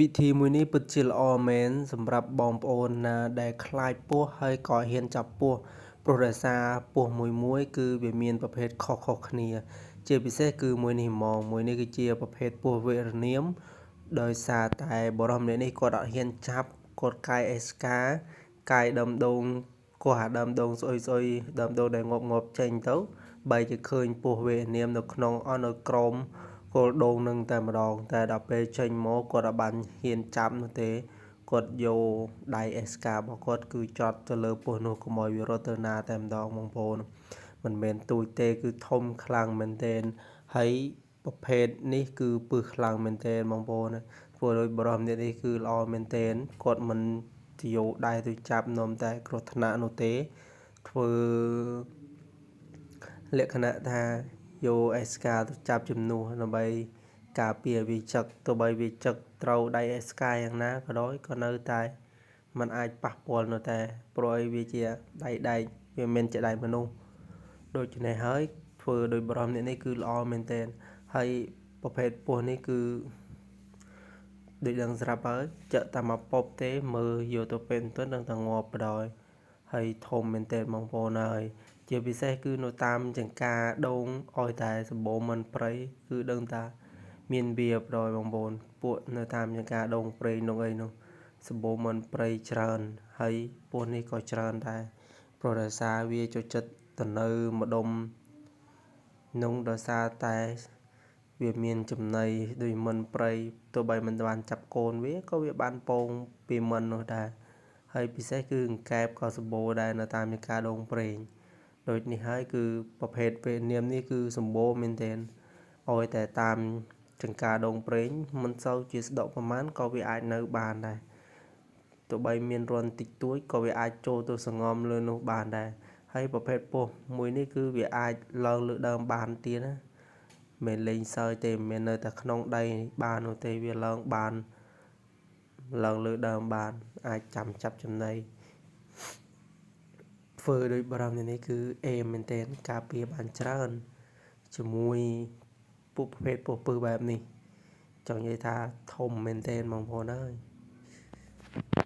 វិធីមួយនេះពិតជាល្អមែនសម្រាប់បងប្អូនណាដែលខ្លាចពស់ហើយក៏ហ៊ានចាប់ពស់ព្រោះដោយសារពស់មួយមួយគឺវាមានប្រភេទខុសៗគ្នាជាពិសេសគឺមួយនេះហ្មងមួយនេះគឺជាប្រភេទពស់វរនាមដោយសារតែបុរសម្នាក់នេះគាត់អត់ហ៊ានចាប់គាត់កាយអេសកាកាយដើមដូងគាត់អាដើមដូងស្អុយស្អុយដើមដូងដែលងាប់ងាប់ចេញទៅបែរជាឃើញពស់វរនាមនៅក្នុងអស់នៅក្រោមគល់ដូងនឹងតែម្ដងតែដល់ពេលចេញមកគាត់អត់បានហ៊ានចាប់នោះទេគាត់យកដៃអេសការបស់គាត់គឺចត់ទៅលើពស់នោះកុំឲ្យវារត់ទៅណាតែម្ដងបងប្អូនមិនមែនទូចទេគឺធំខ្លាំងមែនទែនហើយប្រភេទនេះគឺពឹសខ្លាំងមែនទែនបងប្អូនធ្វើដោយបរិះម្នាក់នេះគឺល្អមែនទែនគាត់មិនយកដៃទៅចាប់នាំតែគ្រោះថ្នាក់នោះទេធ្វើលក្ខណៈថាយកអេសកាទៅចាប់ជំនួសដើម្បីការពារវាចឹកទោះបីវាចឹកត្រូវដៃអេសកាយ៉ាងណាក៏ដោយក៏នៅតែมันអាចប៉ះពាល់នោះតែព្រោះអីវាជាដៃដែកវាមិនជាដៃមនុស្សដូច្នេះហើយធ្វើដោយបរិះម្នាក់នេះគឺល្អមែនទែនហើយប្រភេទពស់នេះគឺដូចដឹងស្រាប់ហើយចាក់តែមកប៉ុបទេមើលយកទៅពេលទៅនឹងតែងាប់បណ្ដោយហើយធំមែនទែនបងប្អូនហើយជាពិសេសគឺនៅតាមចង្ការដូងឲ្យតែសម្បូរមិនព្រៃគឺដឹងថាមានវាបណ្ដោយបងប្អូនពួកនៅតាមចង្ការដូងព្រៃនោះអីនោះសម្បូរមិនព្រៃច្រើនហើយពស់នេះក៏ច្រើនដែរព្រោះដោយសារវាចូលចិត្តទៅនៅម្ដុំនោះដោយសារតែវាមានចំណីដូចមិនព្រៃទោះបីមិនបានចាប់កូនវាក៏វាបានពងពីមិននោះដែរហើយពិសេសគឺអង្កែបក៏សម្បូរដែរនៅតាមចង្ការដូងព្រេងដូចនេះហើយគឺប្រភេទវេនាមនេះគឺសម្បូរមែនទែនឲ្យតែតាមចង្ការដូងព្រេងមិនសូវជាស្ដុកប្រមាណក៏វាអាចនៅបានដែរទោះបីមានរន្ធតិចតួចក៏វាអាចចូលទៅសងំលើនោះបានដែរហើយប្រភេទពស់មួយនេះគឺវាអាចឡើងលើដើមបានទៀតណាមិនលេងសើចទេមិនមែននៅតែក្នុងដីបាននោះទេវាឡើងបានឡើងលើដើមបានអាចចាំចាប់ចំណីធ្វើដោយបារម្ភនេះគឺអេមែនទែនការពារបានច្រើនជាមួយពួកប្រភេទពស់ពើបែបនេះចង់និយាយថាធំមែនទែនបងប្អូនអើយ។